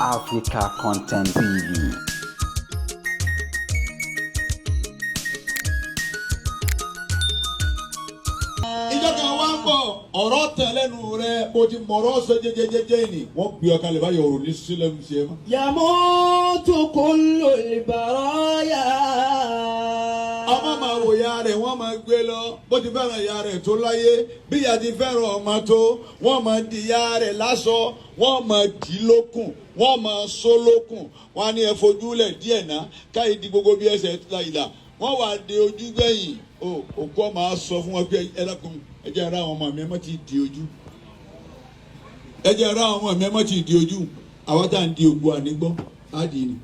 Africa Content TV. Ìjọ kan wá ń bọ̀, ọ̀rọ̀ tẹ̀ lẹ́nu rẹ, bó ti mọ̀rọ̀ sọ jẹjẹjẹjẹ ni wọ́n gbé ọ kalẹ̀ báyọ̀, ọ̀rọ̀ ní sílẹ̀ ń ṣe mọ́. يموت كل البرايا. Ọmọ máa wò ya rẹ̀, wọ́n máa gbé lọ. Bó ti fẹ́ràn ìyá rẹ̀ tó láyé, bí ìyá ti fẹ́ràn ọmọ tó, wọ́n máa di ìyá rẹ̀ láṣọ, wọ́n máa dì í lókùn, wọ́n máa so lókùn. Wọ́n á ní ẹ fojú lẹ̀ díẹ̀ ná, káyìí di gbogbo bí ẹsẹ̀ ta ìlà, wọ́n wà dé ojú gbẹ̀yìn. O òkú ọmọ á sọ fún wọn pé ẹ dákun, ẹ jẹ́ ara àwọn ọmọ mi, ẹ má ti di ojú, ẹ jẹ́ ara àwọn ọmọ mi, ẹ má ti di ojú. Àwọn tá à ń di ògbó ànígbọ́ á dì í ni.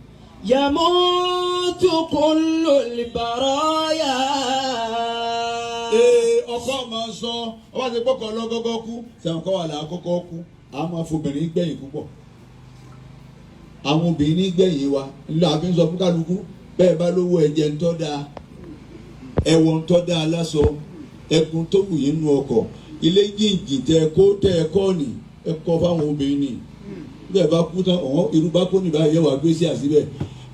يموت كل البرايا. Ee, ọkọ máa sọ, ọba ti gbọkọ lọgọgọ kú, sẹwọn kọ wà là kọ́kọ́ kú. Àwọn máa fobìnrin gbẹ̀yìn púpọ̀, àwọn obìnrin gbẹ̀yìn wa ńlá àfi ń sọ fún kálukú bẹ́ẹ̀ bá lówó, ẹ̀jẹ̀ ńtọ́ da, ẹ̀wọ̀n ńtọ́ da aláṣọ ẹkùn tó wù yín nù, ọkọ̀ ilé jìnjìn tẹ kó tẹ ẹ kọ́ ni ẹ kọ́ fáwọn obìnrin ni. Bẹ́ẹ̀ bá kú tán, ọ̀hún irú bá kó nìbá yẹ wà gbé sí àsíbẹ̀.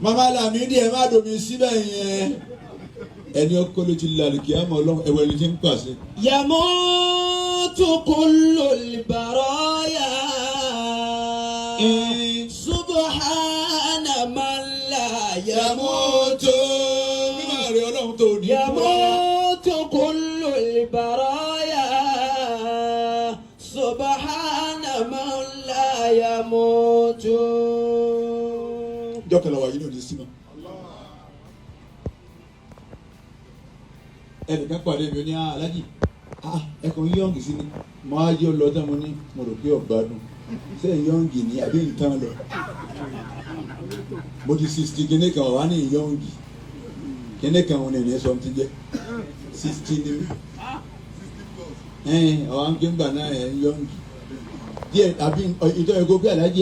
Mama Lamidi, ẹ má domi síbẹ̀ yẹn. Ẹni ọkọ ló ti lálẹ́ kí á mọ Ọlọ́run ẹwọ ẹni tí ń pàṣẹ. يموت كل البرايا، سبحان من لا يموت. Mímọ rẹ Ọlọ́run tó ní. يموت كل البرايا، سبحان من لا يموت. Jọkànlá wà yìí ní òní sí mọ́. Ẹnìkan pàdé mi ní alájì ẹkùn yọǹgì sí ni mo á yọ lọ tán. Mo ní mo rò pé ọgbádùn ṣé yọǹgì ni àbí nǹkan lọ. Mo ti 60 kíní kan wà ní yọǹgì kíní kan wọn ní sọ ti jẹ 60 ní mi ẹn àwọn akéwà náà ẹ ń yọǹgì díẹ̀ àbí ìtọ́ ẹ̀kọ́ bí alájì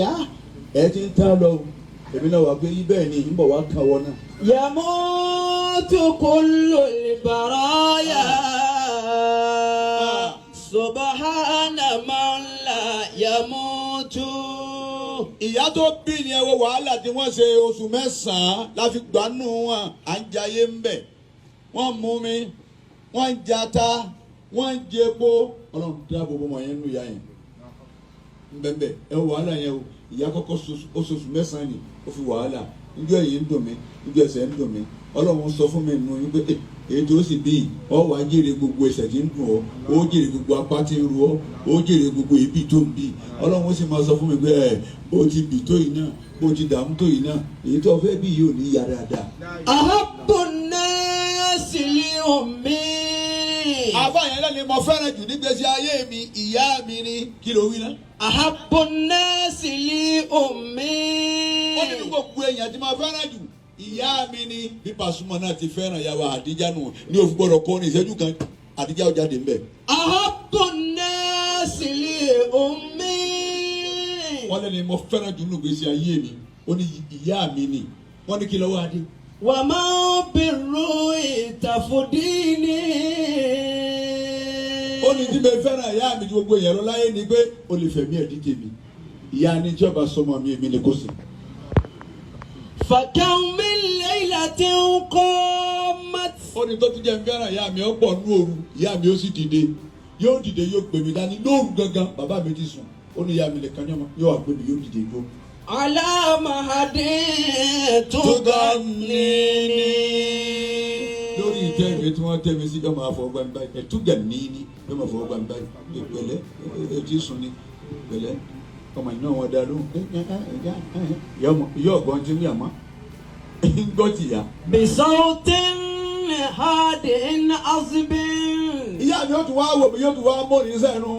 ẹ ti ń tán lọ. Èmi náà wà pé ibẹ̀ ni ń bọ̀ wá kàn wọ́n náà. يموت كل البرايا، سبحان من لا يموت. Ìyá tó bí ni, ẹ wo wàhálà tí wọ́n ṣe, oṣù 9 la fi gbanú wọn, à ń jayé ń bẹ̀. Wọ́n mú mi, wọ́n ń jata, wọ́n ń jẹpo. Ọlọ́run dáàbò bò wọ́n yẹn nù ìyá yẹn nbẹ̀nbẹ̀. Ẹ wo wàhálà yẹn o. Ìyá kọ́kọ́ oṣooṣù 9 ni ó fi wàhálà. Njọ́ èyí ń dùn mí, njọ́ ẹsẹ̀ ń dùn mí. Ọlọ́run sọ fún mi nù wípé èyí tó sì bí ọ wà á jèrè gbogbo ẹsẹ̀ tí ń dùn ọ́, ó jèrè gbogbo apá tí ń ro ọ́, ó jèrè gbogbo èébì tó ń bì. Ọlọ́run ó sì máa sọ fún mi pé ẹ bó ti bì tó yìí náà, bó ti dààmú tó yìí náà, èyí tó fẹ́ bí yìí ò ní yára dáadáa. أحب الناس لأمي. Àbá yẹn lẹ́ni mo fẹ́ràn jù nígbèsí ayé mi, ìyá mi ni. Kí ló wí náà? أحب الناس لأمي. Ó ní gbogbo èèyàn tí mo fẹ́ràn jù, ìyá mi ni. Bí Pasuma náà ti fẹ́ràn ìyàwó Àdíjà nù ní òfin gbọ́dọ̀ kọ́ ní ìṣẹ́jú kan, Àdíjà ó jáde ńbẹ̀. أحب الناس لأمي. Wọ́n lẹ́ni mo fẹ́ràn jù nígbèsí ayé mi, ó ní ìyá mi ni. Wọ́n ní kí lọ́wọ́ adé. وما بالروح تفديني. Ó ní tí mo fẹ́ràn ìyá mi ju gbogbo èèyàn lọ láyé ni pé ó lè fẹ̀mí ẹ̀ díje mi. Ìyá ni tí ọba sọmọ mi, èmi ni kò sí. فكم من ليلة قامت. Ó ní tó tún jẹ́ ń fẹ́ràn ìyá mi, ó pọ̀ nú òru, ìyá mi ó sì dìde, yóò dìde, yóò gbé mi dání lóru gangan. Bàbá mi ti sùn, ó ní ìyá mi nìkan ní ọmọ yóò wá gbé mi, yóò dìde dúró. على مهد تغنيني. Lórí ìtẹ́ mi tí wọ́n tẹ́ mi sí, yóò máa fọwọ́ gbá mi báyìí, ẹ̀túgà níní, yóò máa fọwọ́ gbá mi báyìí. Pẹ̀lẹ́, etí sùn ni, pẹ̀lẹ́ ọmọ yìí náà, wọ́n dá lóhùn. Yóò gbọ́n tí ń yà mọ́ ń gbọ́ tìyà. بصوت هادئ عذب. Ìyá mi yóò tún wá wò mí, yóò tún wá mọ́ ní sẹ́nu.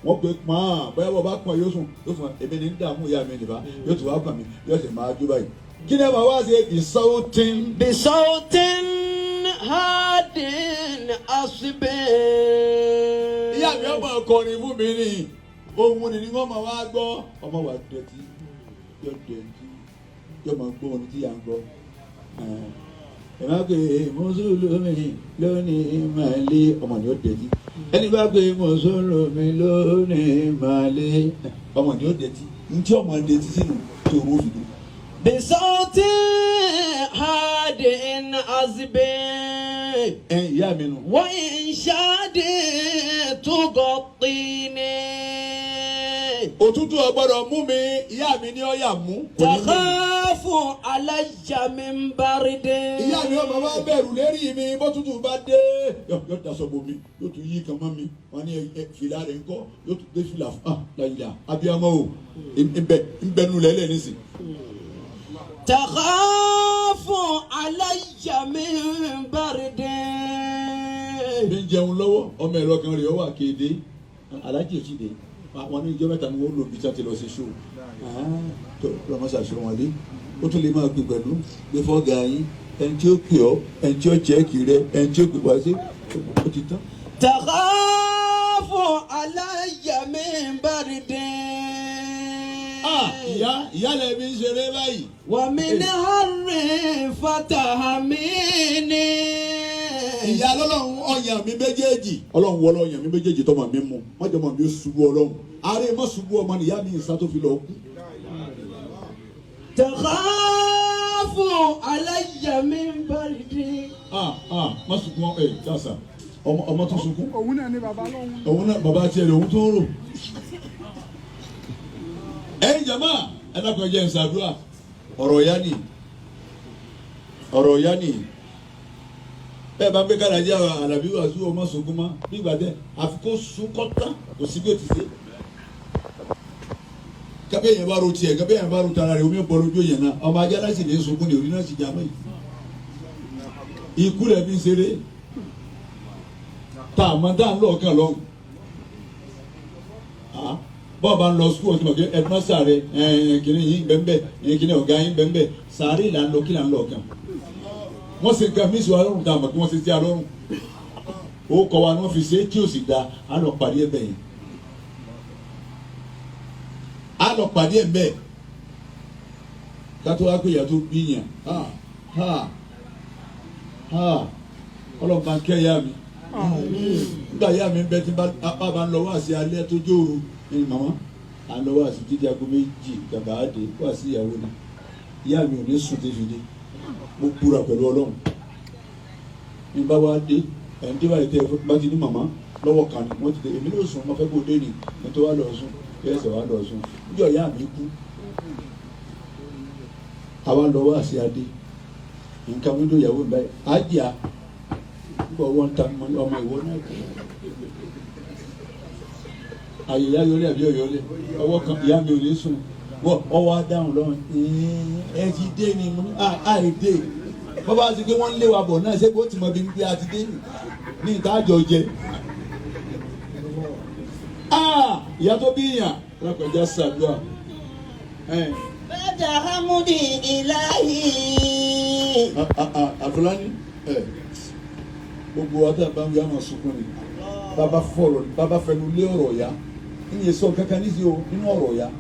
Wọ́n pe pọ́n, bóyá wọ́n bá pọ́n, yóò sùn, yóò sùn. Èmi ní ń dààmú ìyá mi nìbá, yóò tún wá pọ́n mi, yóò sì máa jó báyìí. Kí ni ẹ máa wá ṣe ìsọ́wọ́tín? بصوت هادئ عذب. Ìyá mi ọmọ ọkọrin fún mi ní ohun ni wọ́n máa wá gbọ́. Ọmọ wa dẹ̀tí, yóò dẹ̀tí, yóò máa gbọ́ ohun tí yà ń gbọ́. Ẹ má pè mùsùlùmí lónìí màlẹ́, ọmọ ni ó dẹ̀tí. Ẹni bá pè mùsùlùmí lónìí màlẹ́, ọmọ ni ó dẹ̀tí. Ntí ọmọdé títí nù tó o fi dùn. بصوت هادئ عذب Ẹ ìyá mi nù. وإنشاد تغطيني Òtútù ò gbọ́dọ̀ mú mi, ìyá mi ní ọ̀yà mú. Kò ní mú mi. تخاف علي من برد Ìyá mi ọmọ wa bẹ̀rù lérí mi bótútù bá dé. Yóò daṣọ bo mi, yóò tún yí kan mọ́ mi, wọ́n ní fìlà rẹ̀ ńkọ́, yóò tún gbé fìlà fún ah láyìlá abiyamọ o, nbẹnu lẹ́lẹ̀ nísìn. تخاف علي من برد Mi ń jẹun lọ́wọ́, ọmọ ẹ̀rọ kan rẹ̀ ó wà kéde, alájì òsì dé, wọn ní ìjọ mẹ́ta ni wọ́n lò bí tí wọ́n ti lọ sí ṣó. Tó lọ́mọ ṣàṣọ wọn dé, ó tún lè máa pè pẹ̀lú gbé fọ́gà yín, ẹni tí ó pè ọ́, ẹni tí ó jẹ́ kì rẹ, ẹni tí ó pè wá sí, ó ti tán. تخاف علي من برد Ah, ìyá lẹ fi ń ṣeré báyìí. ومن حر فتهميني Ìyá lọ́lọ́run ọyàn mi méjèèjì. Ọlọ́run wọlé ọyàn mi méjèèjì tọmọ mi mu. Wọ́n jọmọ mi ó ṣubú ọlọ́run. Ààrẹ mọ́ ṣubú ọmọ nìyá mi ìsá tó fi lọ kú. تخاف علي من برد Ah ah má sunkún ẹ jàsà ọmọ tó sunkún. Òun náà ni bàbá lọ́hùn. Òun náà bàbá tiẹ̀ lòun tó ń rò. Ẹ̀yin jàmá ẹ dákun ẹ jẹ́ n ṣàdúrà. Ọ̀rọ̀ ìyá nì. Ọ̀rọ̀ ìyá nì. Bẹ́ẹ̀ bá ń gbé kára jẹ́ àlàbí wàásù ọmọ sunkún mọ́ bí ìgbà tẹ àfi kó sunkọ́ tán kò sí bí ó ti ṣe. Kábíyè yẹn bá ro tiẹ̀ kábíyè yẹn bá ro tara rẹ̀ omi bọ̀ lójú yẹn náà ọmọ ajá láti lè sunkún ní orí náà sì já mọ́ yìí. Ikú rẹ̀ fi ń ṣeré tá a mọ tá a ń lọ ọ̀kan lọ́hùn. Bọ́ọ̀ bá ń lọ sukú ọtí mọ̀ kí ẹ̀dínmọ́sà rẹ̀ kìnìún yìí bẹ́ẹ̀ kìnìún ọ̀gá yìí bẹ́ẹ̀ sàárè là ń lọ kí là ń lọ ọ̀kan. Wọ́n ṣe nǹkan mí sọ alọ́run tá a mọ̀ kí wọ́n ṣe sí alọ́run. Ó kọ́ wa ni wọ́n fi ṣe é tí ò sì da á lọ pàdé ẹ̀ bẹ́ẹ̀ yẹn. Á lọ pàdé ẹ̀ bẹ́ẹ̀. Kátó wá pé ìyá tó bí yàn. Ọlọ́run bá ń kẹ́ ìyá mi. Nígbà ìyá mi ń bẹ tí bá bá ń lọ wá sí alẹ́ tó jóoru ní màmá à ń lọ wá sí títí aago 2 gàgà á dé wá sí ìyàwó ni ìyá mi ò ní sùn tí fi dé. Mo búra pẹ̀lú Ọlọ́run ní bá wá dé ẹni tí báyìí tẹ bá ti ní màmá lọ́wọ́ kan ni wọ́n ti dé èmi ló sùn mo fẹ́ kó dé ni mo tó wá lọ sùn kí ẹsẹ̀ wá lọ sùn níjọ́ ìyá mi kú àwa lọ wá sí adé nǹkan mi ló yàwó mi báyìí àjà nígbà wọn ta mọ ọmọ ìwọ náà kú àyè ìyá yọlé àbí ọyọlé ọwọ́ kan ìyá mi ò ní sùn wọ ọwọ́ adáhùn lọ́wọ́ ẹ ti dé ni mo ní àì dé bọ́bá ti pé wọ́n ń lé wa bọ̀ náà ṣé kó tì mọ́ bí pé a ti dé ní ìta àjọ jẹ. Ìyá tó bí yàn lápẹjá ṣàdúrà. Bàdà Hamudi Ilahi. Àfúlání gbogbo wa tá a bá ń wí àwọn sunkún ni bàbá fọ̀rọ̀ bàbá fẹnu lé ọ̀rọ̀ ya ìyẹn sọ kankan ní sí o nínú ọ̀rọ̀ ya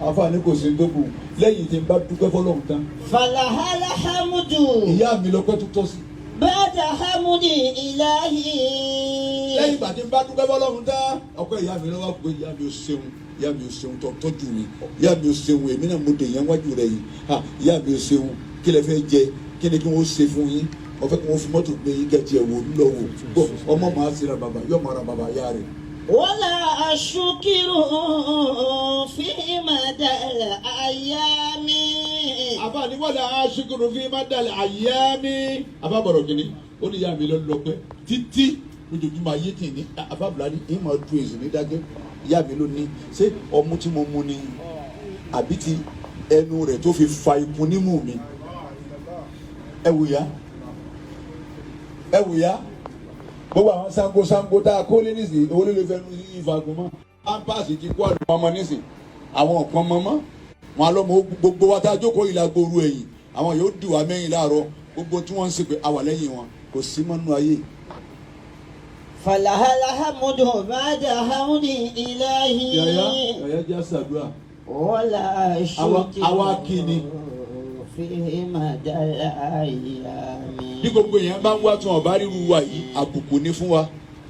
àfààní kò sí tó kù lẹ́yìn tí n bá dúpẹ́ fọlọ́run tán. Falahala Hamudu. Ìyá mi lọ́pẹ́ tó tọ́ sí. Bàdà Hamudi Ilahi. Lẹ́yìn ìgbà tí n bá dúpẹ́ fọlọ́run tán ọpẹ́ ìyá mi lọ́wọ́ pé ìyá mi ò ṣeun ìyá mi ò ṣeun tó tọ́jú mi ìyá mi ò ṣeun èmi náà mo dè yẹn wájú rẹ yìí ìyá mi ò ṣeun kí lẹ fẹ́ jẹ kí ni kí wọ́n ṣe fún yín wọ́n fẹ́ kí wọ́n fi mọ́tò gbé yín kẹ́tì ẹ̀ wò lọ wò bọ́ ọmọ màá ṣe ra bàbá yọ màá ra bàbá yá rẹ̀. Wala ashukiru fi madal ayami. Àbá ni wala ashukiru fi madal ayami. Àbá bọ̀rọ̀ kìíní ó ní ìyá mi lọ lọ pẹ́ títí lójoojúmọ́ ayé tì ní àbá bùrọ̀ ní ìmọ̀ dùn èsì ní dákẹ́ ìyá mi ló ní ṣé ọmú tí mo mu ni àbí ti ẹnu rẹ̀ tó fi fa ikun nímú mi. Ẹ wù yá ẹ wù yá gbogbo àwọn sango sango tá a kó lé nísìnyí owó lè fẹnu ìfagun mọ́. Pampasì ti kó àdùn ọmọ nísìnyí àwọn ọ̀kan mọ́mọ́ wọn alọ́mọ gbogbo wa tá a jókòó ìlà gbooru ẹ̀yìn àwọn yóò dì wá mẹ́yìn láàárọ̀ gbogbo tí wọ́n ń ṣe pé a wà lẹ́yìn wọn kò sí mọ́nú ayé. Falahala Hamudu bàdà Hamudi Ilahi. Yàyà yàyà jẹ́ àṣàdúrà. Wala ashukiru Àwa kí ni. fi madal ayami. Bí gbogbo èèyàn bá ń wá tí wọn bá ríru wa yìí àbùkù ni fún wa.